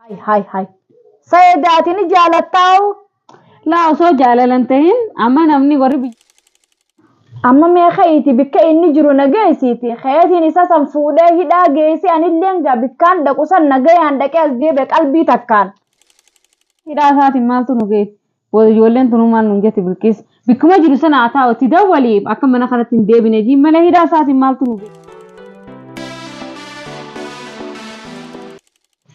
Hay hay. Sayidaati ni jaalattaa'u. Laa osoo jaalalan tahin amma namni warri biyya. Amma mee ka'iiti bikka inni jiru na geessiiti. Ka'iitiin isa san fuudhee hidhaa geessi anilleen gaa bikkaan dhaqu san nagayaan dhaqee as deebi'e qalbii takkaan. Hidhaa isaatiin maaltu nu ga'e? Booda ijoolleen tunuu maal nuun jette Bilqiis? Bikkuma jiru sana haa taa'u itti dawwali akka mana kanatti hin deebine jiin malee hidhaa isaatiin maaltu nu ga'e?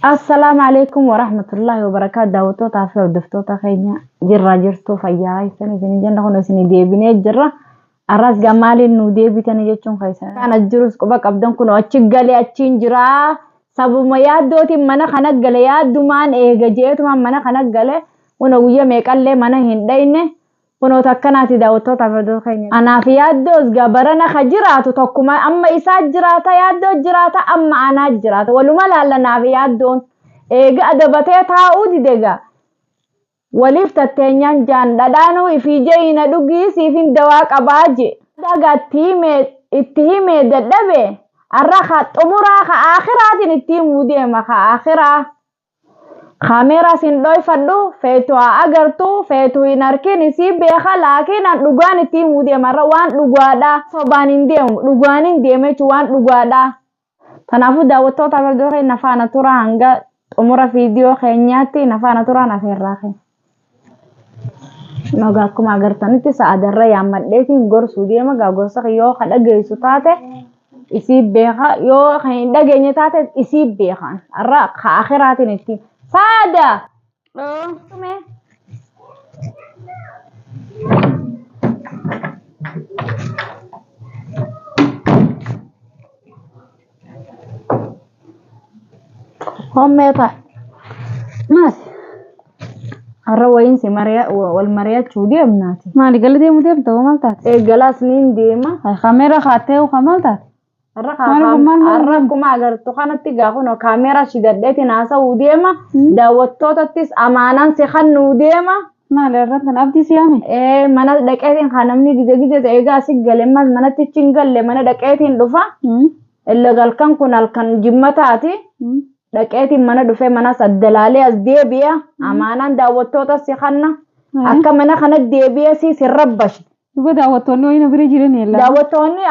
Assalaamu alaikum warahmatullahi wabarakaatu. Daawwattootaa fi hordoftoota keenya jirra jirtu fayyaa keessan isin jenna kun isin deebinee jirra. Arras gaa maaliin nu deebitanii jechuun keessan. Kan as jirus quba qabdan kun achi galee achiin jira. Sabuma yaaddootiin mana kana gale yaaddumaan eega jeetumaan mana kana gale kun guyyaa meeqallee mana hin dhayne. Kunoota akkanaati daawwattoota fi hordoftoota keenya. Anaaf yaaddoos gaa barana ka jiraatu tokkuma amma isaa jiraata yaaddoo jiraata amma anaa jiraata. Waluma laalla naaf yaaddoon. Eega adabatee taa'uu dide gaa. Waliif tatteenyaan jaan dhadhaanuu ifii jeeyina dhugii siifin dawaa qabaa je. Daga itti himee dadhabe arra ka xumuraa ka aakhiraatiin itti himuu deema ka aakhiraa. Kaameeraa sin dhoyfadhu feetu haa agartu feetu hin arkin isii beeka laakiin an dhugaan itti himuu deema irra waan dhugaadha. Sobaan hin deemu dhugaan hin deema jechuun waan dhugaadha. Kanaafuu daawwattoota hordoftoota keenya faana tura hanga xumura viidiyoo keenyaatti na faana turaa na feerraa keenya. Nogaa akkuma agartanitti sa'aadarra yaammadheetiin gorsuu deema gaa gorsa yoo ka dhageessu taate isii beeka yoo kan hin dhageenye taate isii beekan har'a ka akhiraatiin itti saada. Hommee ta'a. Maali? Har'a wayiin si wal mari'achuu deemnaati. Maali gala deemuu deemta hoo maal taate? Eegalaas niin deema. Kaameeraa kaattee hoo maal taate? Har'a Maal akkuma agartu kanatti gaa kunoo kaameeraa shidadheetiin haasa'uu deema. Daawwattootattis amaanaan si kennuu deema. Maali irratti kan abdii si yaame? Mana dhaqeetiin kan namni gije gije ta'e egaa si gale manatti hin galle mana dhaqeetiin dhufa. Illa halkan kun halkan jimmataati. Dhaqeetiin mana dhufee mana saddalaalee as deebi'a. Amaanaan daawwattoota si kenna. Akka mana kana deebi'ee si sin rabbashi. Dhuga daawwattoonni wayii na bira jiran yeellaa. Daawwattoonni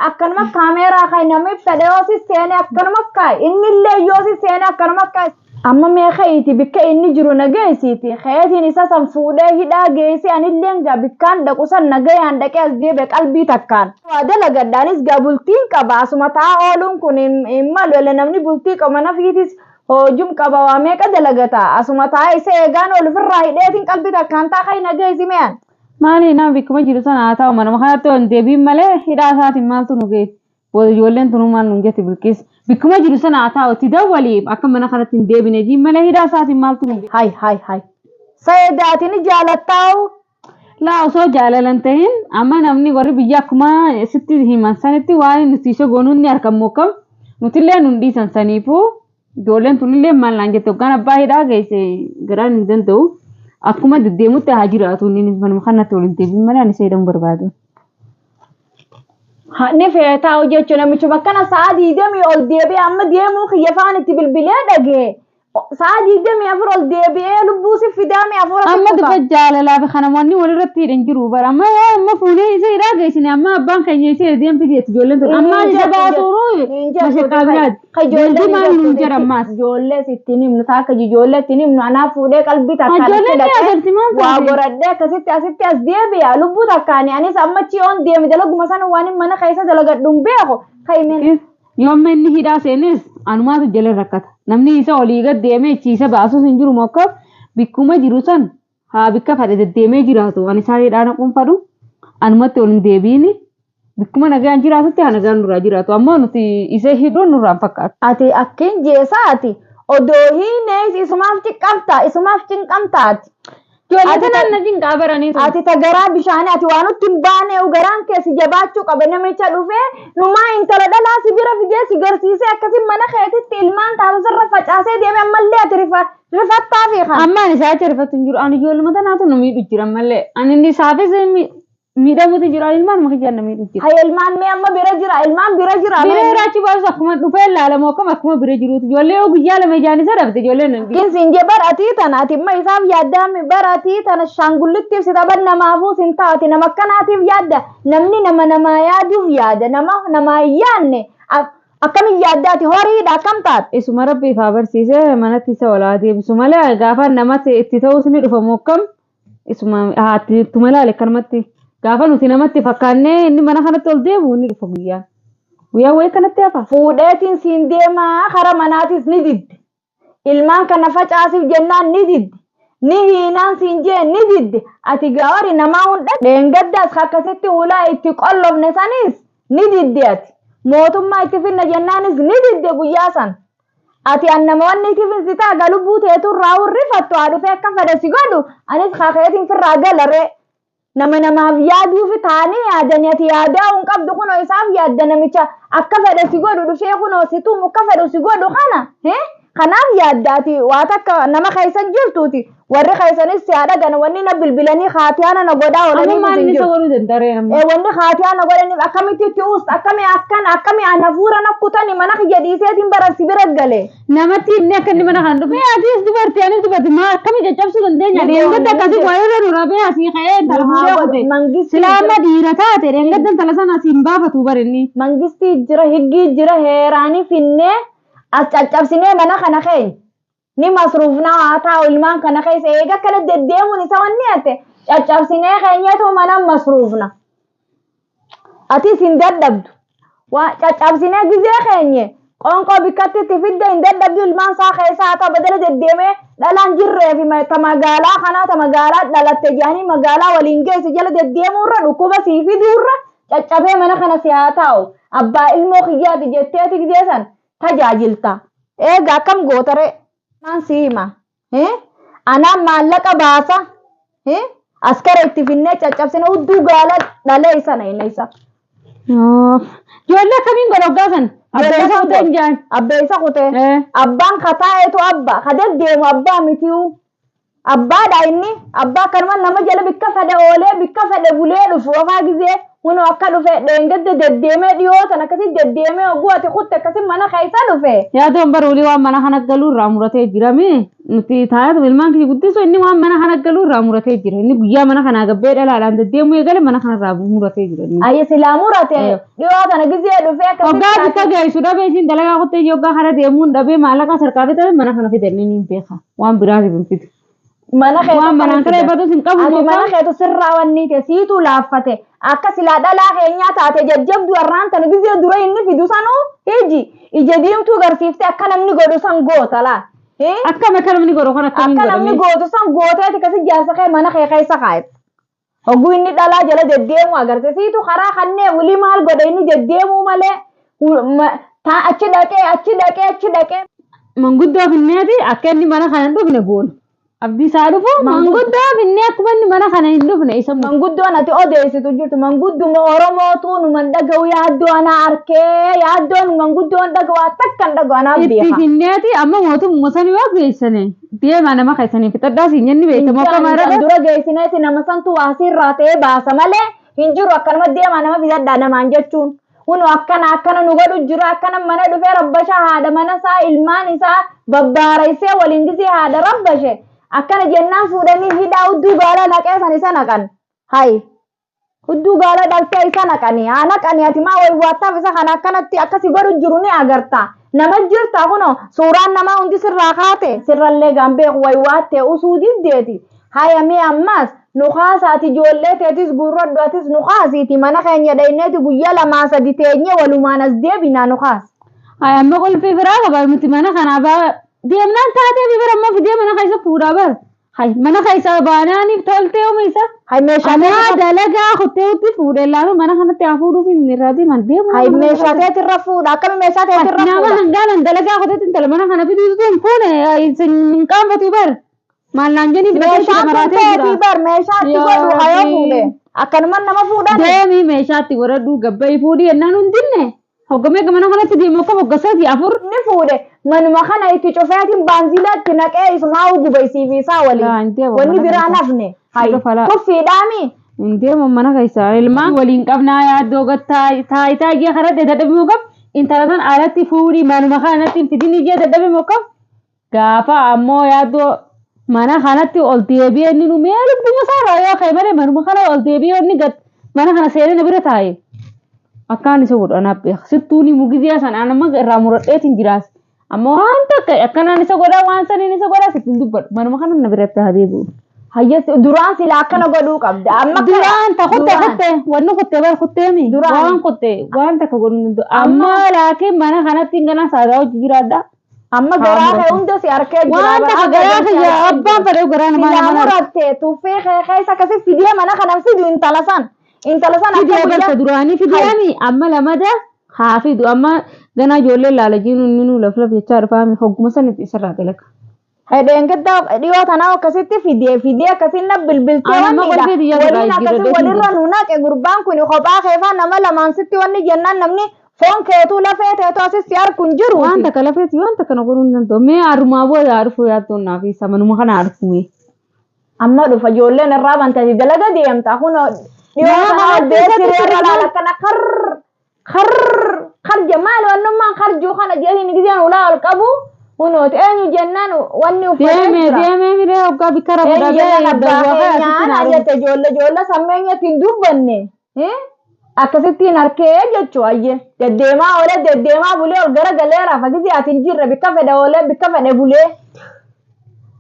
akkanuma kaameeraa kan namni fedhe yoo si seene akkanuma kaa'e innillee yoo si seene akkanuma kaa'e. Amma mee ka'iiti bikka inni jiru na geessiiti. Ka'iitiin isa san fuudhee hidhaa geessi anilleen gaa bikkaan dhaqu san nagayaan dhaqee as deebi'e qalbii takkaan. Waa dalagadhaanis gaa bultiin qaba asuma taa'aa ooluun kun hin malu namni bultii qaba nafiitis hoojum qaba waa meeqa dalagata asuma taa'aa isa eegaan ol ofirraa hidheetiin qalbii takkaan taa ka'i na geessi me'an. Maali nama bikkuma jiru sana haa ta'u manuma kanatti ol deebiin malee hidhaa isaatiin maaltu nu ga'e? Booda ijoolleen tunuu maal nuun jette Bilqiis? Bikkuma jiru sana haa ta'u itti dawwali akka mana kanatti hin deebine jiin malee hidhaa isaatiin maaltu nu ga'e? Hay hay hay. Sayidaati ni jaalattaa'u. Laa osoo jaalalan tahin amma namni warri biyya akkuma sitti himan sanitti waan nuti isa goonuun ni argamu akkam nutillee nun dhiisan saniifuu ijoolleen tunillee maal naan jette hoggaan abbaa hidhaa geesse garaan hin danda'u. Akkuma deddeemutti haa jiraatu inni manuma kanatti ol hin deebiin malee ani isa hidhamu barbaadu. Ni feetaa jechuun namichuma akkana sa'a 20 ol deebi'ee amma deemuu kiyya faan itti bilbilee dhagee. Sa'a 24 ol deebi'ee lubbuu si fidaame afuura si Amma kuta. duba jaalalaa fi kana wanni walirratti hidhan jiru bara amma amma fuunee isa hidhaa geessine amma abbaan keenya isa deemti jetti ijoolleen tun amma isa baatuuru mashaqaa biraati. Ijoollee maal nuun jedhan ammaas. Ijoollee sitti himnu taakka ijoollee itti himnu anaa fuudhee qalbii takkaan Ijoolleen ni agarti maal waa taate? goradhee akkasitti asitti as deebi'a lubbuu takkaani anis amma achi yoon deeme dalaguma sana waan hin mana keessa dalagadhu hin beeku kaimeen. Yooma inni hidhaa seenes anumaatu jala rakkata. Namni isa olii gad deemee chiisa baasus hin jiru mokka bikkuma jiru san haa bikka fadhe deddeemee jiraatu. Ani isaa hidhaa naquun fadhu anumatti ol hin deebiini. Bikkuma nagaan jiraatutti haa nagaan nurraa jiraatu. Ammoo nuti isa hidhuun nurraa hin fakkaatu. Ati akkin jeesaati odoo hiinees isumaaf cinqamta isumaaf cinqamtaati. Ijoollee tanaan na cinqaa baranii ture. Ati ta garaa bishaanii ati waan nutti hin baane garaan kee si jabaachuu qaba namicha dhufee numaa intala dhalaa si bira fidee si garsiisee akkasii mana keetitti ilmaan taatu sirra facaasee deeme ammallee ati rifattaa fi kana. Amma ani isaa achi rifatu hin jiru. Ani ijoolluma tanaatu nu miidhu jira malee. Ani inni isaafis Miidhamuutu jira ilmaan maka jaan namni jira. Hay ilmaan mee amma bira jira ilmaan bira jira. Bira irraa baasu akkuma dhufee ilaalamu akkam akkuma bira jiruutu ijoollee yoo guyyaa lama ijaan isa dhabde ijoolleen hin Kin siin jee baratii tana ati imma isaaf yaaddaami baratii tana shaangullitti si taphan namaafuu sin taate nama akkanaatiif yaadda namni nama namaa yaaduuf yaada nama namaa hin yaadne akkamiin yaaddaati horiidha akkam taate. Isuma rabbi ifaa barsiisee manatti isa olaa deebisu malee gaafa namatti itti ta'us ni dhufamu akkam isuma haati ittuma ilaale akkanumatti gaafa nuti namatti fakkaannee inni mana kanatti ol deebi'u ni dhufa guyyaa. Guyyaa wayii kanatti hafa. Fuudheetiin siin deemaa kara manaatis ni didde. Ilmaan kana facaasiif jennaan ni didde. Ni hiinaan siin jee ni didde. Ati gaawari namaa hunda dheengaddaas akkasitti ulaa itti qollofne sanis ni didde ati. Mootummaa itti finna jennaanis ni didde guyyaa san. Ati an namoonni itti finsitaa galubbuu teeturraa hurrifattu haa dhufee akka fedhe si godhu anis kakeetiin firraa galaree. Nama namaaf yaaduufi taanii yaadanii ati yaadaa hin qabdu kunoo isaaf yaadda namicha akka fedhe si godhu dhufee kunoo si tumu akka fedhu si godhu kana kanaaf yaadda ati waa takka nama keessan jirtuuti warri keessanis si haadha gana wanni na bilbilanii haatiyaana na godhaa Amma oolanii maal hin inni isa jiru. godhuu danda'e amma. Wanni haatiyaana godhaniif akkamitti itti uust akkami akkana akkami ana fuura na kutani mana kiyya dhiiseetiin bara si bira gale. Namatti inni akka inni mana kana dhufe atis dubartii anis dubartii maa akkami caccabsuu dandeenya dheengadda akkasii waayee nurra bee asii ka'ee intala fuudhee kute. Mangistii Silaa amma dhiira taate dheengadda intala sana asiin baafatu bar inni. Mangistii jira higgii jira heeraanii finnee as caccabsinee mana kana keenya ni masruufnaa haa taa'u ilmaan kana keessa eega akkana deddeemuun isa wanni ate caccabsinee keenyatu mana masruufna. Atis hin dadhabdu. Waa caccabsinee gizee keenye qoonqoo bikkatti itti fidde hin dadhabdu ilmaan isaa keessa haa ta'u badala deddeemee dhalaan jirree fi ta magaalaa kanaa ta magaalaa dhalatte jedhanii magaalaa waliin geesse jala deddeemuurra dhukkuba sii fiduurra caccabee mana kana si haa taa'u abbaa ilmoo kiyyaati jetteeti gizee san tajaajilta. Eega akkam gootaree maan si hima. Anaan maallaqa baasa. Askara itti finnee caccabsine hudduu gaala dhalee isa na inni isa. Ijoollee akkamiin godha hoggaa san? Abbaa isa kutee hin jaan. Abbee isa kutee. Abbaan kataa'eetu abba ka deddeemu abbaa mitiyu. Abbaadha inni abbaa kanuma nama jala bikka fedhe oolee bikka fedhe bulee dhufu afaa gizee kunoo akka dhufe dheengadda deddeemee dhiyoo tan akkasii deddeemee oguu ati kutte akkasii mana keessa dhufe. Yaadoon bara olii waan mana kana galuu irraa muratee jirame nuti taa'ee ilmaan kiyya guddisu inni waan mana kana galuu irraa muratee jira inni guyyaa mana kanaa gabbee dhalaadhaan deddeemuu eegale mana kana irraa muratee jira inni. Ayya silaa murate dhiyoo tana gizee dhufe akkasii. Hoggaa bikka geessu dhabee isiin dalagaa kuttee hoggaa kana deemuun dhabee maallaqa sarkaa fidame mana kana fidan inni hin beeka waan biraatiif hin fidu. Mana keessa Waan manaan kana eebbatu hin qabu Ati mana moofaa. keetu sirraa wanni ta'e siitu laaffate akka silaa dhalaa keenyaa taate jajjabdu har'aan tana gizee dura inni fidu sanuu iji ija diimtuu garsiifte akka namni godhu san goota laa. Akkam akka namni godhu kan akkamiin Akka namni godhame. gootu san gooteeti kasi jaarsa kee mana kee keessa kaa'etti. Hogguu inni dhalaa jala deddeemu agarte siitu karaa kannee wulii maal godhe inni deddeemuu malee taa achi dhaqee achi dhaqee achi dhaqee. Manguddoo finneeti akka inni mana kana hin dhufne goona. Abdii isaa dhufu manguddoo finnee akkuma inni mana kana hin dhufne isa muka. Manguddoon ati odeessitu jirtu mangudduma Oromootu numan dhaga'u yaaddoo anaa arkee yaaddoon manguddoon dhaga'u takka hin dhaga'u anaa Itti beeka. finneeti amma mootummaa sanii waa geessane deemaa nama keessanii fixadhaa siin jenni beekamu akka Kan maara. dura geessineeti nama santu waasiirraa ta'ee baasa malee hin jiru akkanuma deemaa nama fixadhaa namaan jechuun. Kunu akkana akkana nu godhu jira akkana mana dhufee rabbasha haadha mana isaa ilmaan isaa babbaaraysee waliin gisee haadha rabbashe akkana jennaan fuudhanii hidhaa hudduu gaala naqee san isa naqan. Hayi. Hudduu gaala dhaltee isa naqanii haa naqanii ati maa waywaattaaf isa kana akkanatti akkasi godhu jiru ni agarta. Nama jirta kuno suuraan namaa hundi sirraa kaate sirrallee gaan beeku waywaattee usuu diddeeti. Haya mee ammas nu kaasaati ijoollee teetis gurradhu atis nu kaasiiti mana keenya dhayneeti guyyaa lamaa sadi teenye walumaan as deebinaa nu kaas. Hayi amma qulfii biraa qaba nuti mana kanaa baa deemnaan taatee fi bira amma fidee mana keessa fuudhaa bara. Hayi mana keessa baanaaniif toltee ooma isa. Hay meeshaalee Anaa dalagaa kuttee utti fuudhee laalu mana kanatti haa fuudhuuf hin irraa deeman deemu. hay meeshaa teetirra fuudha akkami meeshaa teetirra Nama fuudha. hangaanan dalagaa kuteetti intala mana kana fiduutu hin fuune hin qaanfatu bar. Maal naan jenii filatee Meeshaan kun maraatee teetii jira. bar meeshaa itti Yaa godhu hayoo Rabbi. fuudhe akkanuma nama fuudhan. Deemii meeshaatti godhadhu gabbayi fuudhii jennaan hin dinne. Hoggamee mana kanatti deemu akka hogga sadii afur. Inni fuudhe manuma kana itti cufeetiin baanzilaatti naqee isumaa gubaysiif isaa waliin. Laa, hin deemu Wanni mana biraa kana. nafne. Hay Irra falaa. tuffiidhaami. Hin deemu mana keessa ilmaan waliin qabnaa yaaddoo taayitaa jee karadhe dadhabee qab intala tan alatti fuudhii manuma kanatti hin fidini jee dadhabee qab gaafa ammoo yaaddoo mana kanatti ol deebi'ee inni nu mee lubbuma isaarraa yoo ka'e malee manuma kana ol deebi'ee inni gad mana kana seenee na bira taa'e. Akkaan isa godhu anaaf beeka. Sittuu ni mugizee sana anamma irraa muradheetiin jiraas. Amma waan takka akkanaan isa godhaa waan saniin isa godhaa sitti hin dubbadhu. Manuma kana na biratti haa deebi'u. Hayyas duraan silaa akkana godhuu qabda. Amma Duraan ta kutte duraan. kutte wanni kutte bar kutteemi. Duraan. Waan kutte waan takka godhu hin danda'u. Amma laakiin mana kanatti hin ganaa saadaa hojii jiraadha. Amma garaa kee hunda si harkee jira. Waan takka garaa kiyya abbaan fedhe garaa namaa Silaa nama muratte tuffee kee keessa akkasii fidee mana kana fidu intala san. Intala san akka fidee guyyaa barta duraanii fideemi amma lamada haa fidu amma ganaa ijoollee laala jiinu inni nuu laf laf jechaa dhufaami hogguma sanitti isarraa dalaga. Hedheen gaddaa dhiyoo tanaa akkasitti fidee fidee akkasiin na bilbiltee Ani amma wanni kolfee biyya waliin biraa akkasii jijjiirradhee walirra nu naqe gurbaan kun kophaa keefaa nama lamaan sitti wanni jennaan namni foon keetuu lafee teetu asis si harku hin jiru. Waan takka lafeeti waan takka na godhuu hin danda'u. Mee harumaa booda haa dhufu yaaddoon naaf isa manuma kana haa dhufu mee. Amma dhufa ijoolleen irraa bantati dalaga deemta kun dhiyoo Nama tanaa kanatti beeksiree isatti irra laala akkana kar kar karja maal wannummaan karjuu kana jedhanii gizeen ulaa ol qabu kunooti eenyu jennaan wanni uffatee Deemee jira. deemee miree hoggaa bikka rafu Eenyu dhabee jennaan abbaa dawwaa kee asitti keenyaa naa dhufu. jette ijoollee ijoollee sammeenyatti hin dubbanne. Akkasittiin harkee jechuu ayye deddeemaa oolee deddeemaa bulee ol gara galeera fakkii ati hin jirre bikka fedhe oolee bikka fedhe bulee.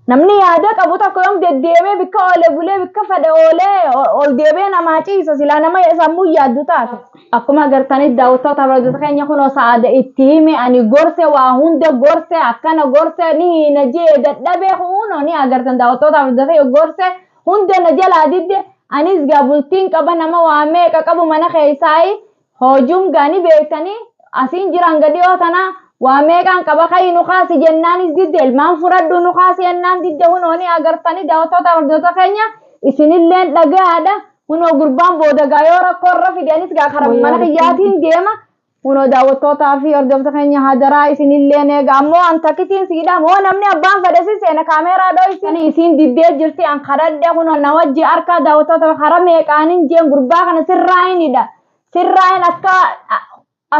Namni yaada qabu tokko yoom deddeemee bikka oolee bulee bikka fedhe oolee ol deebee namaa ciisa silaa nama sammuu yaaddu taate. Akkuma agartanitti daawwattoota hordoftoota keenya kunoo sa'aada itti hime ani gorse waa hunda gorse akkana gorse ni na jee dadhabee hunoo ni agartan daawwattoota hordoftoota keenya gorse hunda na jalaa didde anis gaa bultiin qaba nama waa meeqa qabu mana keessaayi hojuum gaanii beektanii asiin jiran gadi yoo tana waa meeqaan qaba kayi nu kaasi jennaanis didde ilmaan fudhadhu nu kaasi jennaan didde hunoo ni agartanii daawwattoota hordoftoota keenya isinilleen dhagaadha. Kunoo gurbaan booda gaa yoo rakkoo irra fide anis gaa karaa mana kiyyaatiin deema. Kunoo daawwattootaa fi hordoftoota keenya hadaraa isinilleen eega ammoo an takkitiin siidha moo namni abbaan fedhe si seena kaameeraa dho'isanii isiin diddee jirti an kadhadhe kunoo na wajji harka daawwattoota kara meeqaanin jeen gurbaa kana sirraa hinidha. Sirraa hin akka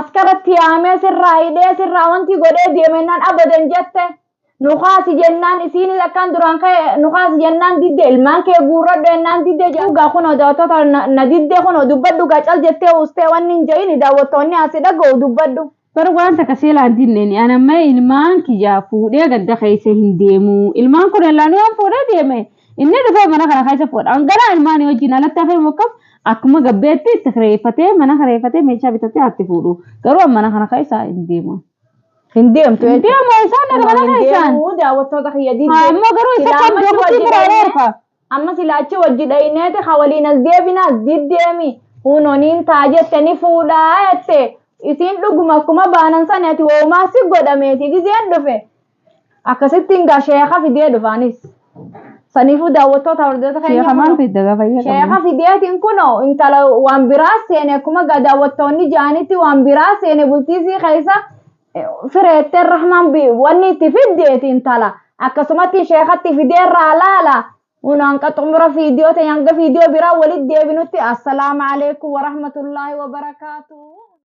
askaratti yaamee sirraa hidhee sirraa wanti godhee deemennaan abadan jette. Nukaasi jennaan isiinis akkaan duraan ka'e nukaasi jennaan didde ilmaan kee guurradhu jennaan didde dhugaa kunoo daawwattoota na didde kunoo dubbadhu gaa cal jettee ustee wanni hin jedhin daawwattoonni asii dhaga'u dubbadhu. Bara waan takka seelaan dinneen ani amma ilmaan kiyyaa fuudhee gadda keessa hin deemu. Ilmaan kun illaan waan fuudhee deeme inni dhufee mana kana keessa fuudha. Hanganaa ilmaan wajjin alatti hafee mokkam akkuma gabbeetti itti kireeffatee mana kireeffatee meeshaa bitatee hatti fuudhu. Garuu mana kana keessa hin deemu. Hin deemtu Hin deemu isaan dhaqa mana keessaan. Deemuu daawwattoota kiyya didde. Ammoo garuu isa Silaa kan achi beekutti wajji bira dhayinee reerfa. amma silaa achi wajji dhayineeti ha waliin as deebinaas diddeemi. Hunooniin taa jette ni fuudhaa jette. Isiin dhuguma akkuma baanan sana ati woomaa si godhameeti gizeen dhufe. Akkasittiin gaa sheeka fidee dhufaanis. Saniifuu daawwattoota hordoftoota keenya Sheeka maal kunoo fidda gaafa fayyaa sheeka qabna. fideetiin kunoo intala waan biraa seene akkuma gaa daawwattoonni ja'anitti waan biraa seene bultiisii keessa fireettee rahmaan wanni itti fiddeeti intala akkasumatti sheekatti fideerraa laala. Unaan qaxxumura fiidiyoo ta'e hanga fiidiyoo biraa walitti deebinutti assalaamu alaikum warahmatullaahi wabarakaatuh.